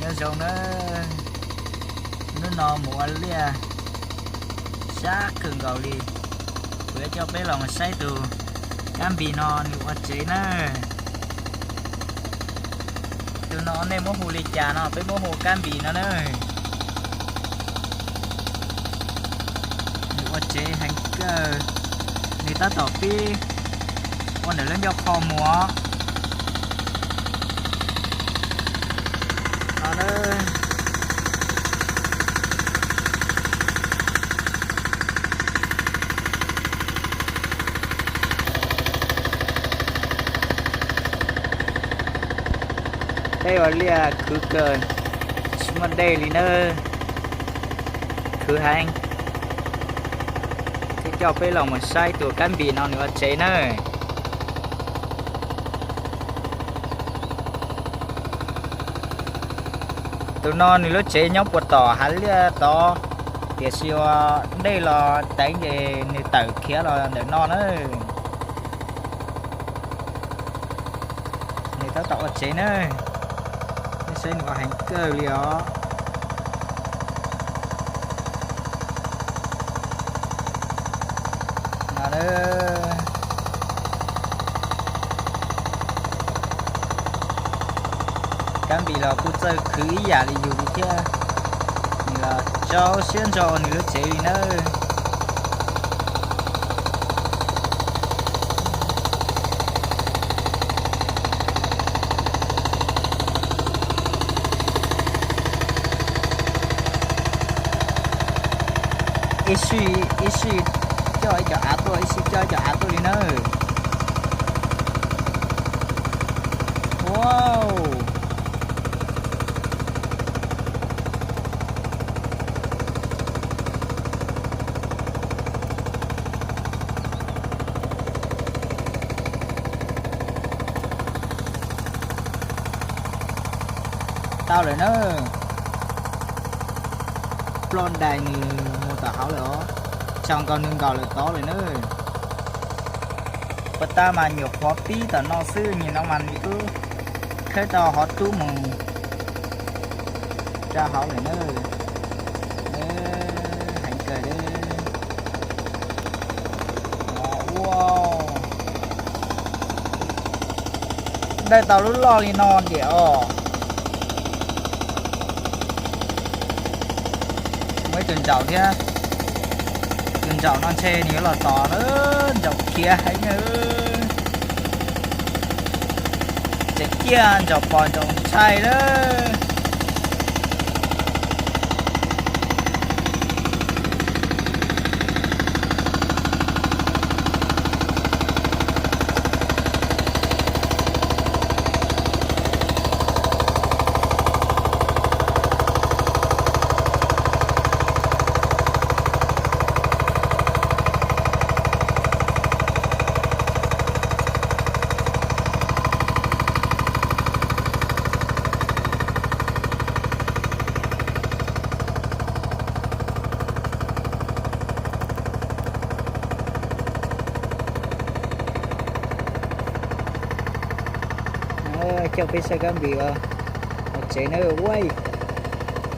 Nyob zoo na, hnub no mus ua liaj sab kawg nkaus li. Kuv yuav coj peb los mus saib tus Kab Npis no nws ua tsev na. Tus no nej muab hu li cas no? Peb muab hu Kab Npis no na. Nws ua tsev heev kawg. Nws tab tom pib ua ntawm lub ncauj qhov muag no na. Peb ua liaj khwv kawg, tsis muaj dej li nawb. Khwv heev. Thiab coj peb los mus saib tus Kab Npis no nws ua tsev nawb. Tus no nws lub tsev nyob puas tom hav liaj tod, tiam sis ua ntej los teev ces nws tawm khiav los ntawm no na. Nws tab tom ua tsev na. Nej saib nws ua heev kawg li os. Kab Npis los kuj txawj khwv ib yam li yus li thiab. Nws los tso siab ntso nws lub tsev li nawb. Ib sij, ib sij coj ib co av tuaj, ib sij coj ib co av tuaj li nawb. Wow. Tau lawm na. Ploj ntais nws mus tom hauv lawm os. Tsaus nkaus nws nkaum lawm tod lawm na. Puas tas mas nyuam qhuav pib tom no xwb, nim no mas nws twb khawb tau hov tub mus rau hauv lawm na. Heev kawg li. Ua, dawj tau lub loj li no diam os. Muaj ib tug ntsaum thiab. Tus ntsaum no ntshe nws yuav los tom na, ntsaum khiav heev na. Tseem ciaj ntsaum pos ntsaum ntshai lawm. Coj peb saib Kab Npis ua tsev na. Ua,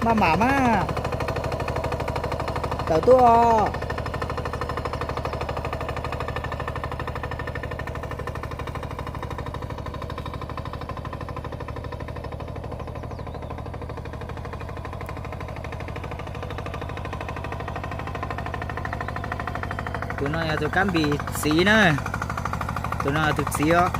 maj mam mas, tawm tuaj. Tus no yog tus Kab Npis txiv na. Tus no yog tus txiv os.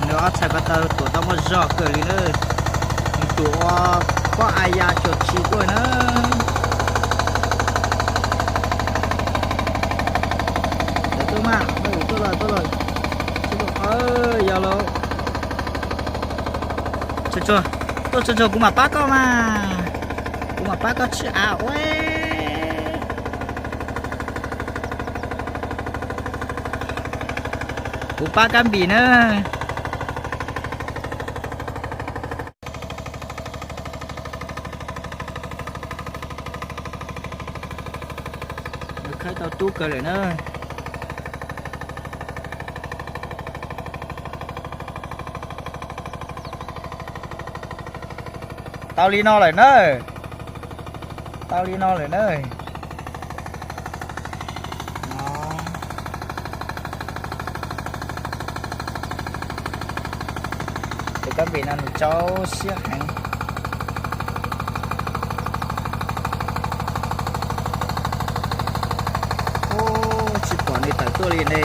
Nws ob txhais ko taw tuam tau muaj zog kawg li na. Nws tuam ua pob a ya cuag tsis tuaj na. Tuaj mas, tuaj lawm, tuaj lawm. Yog lawm. Tuaj tsuag tsuag kuv mam pab koj mas. Kuv mam pab koj tswj av ua. Kuv pab Kab Npis na. Khawb tau tub kawg lawm na. Tau li no lawm na. Tau li no lawm na. Tus kab npis no nws tsau siab heev. Ub, tsis pom nws tawm tuaj li ne.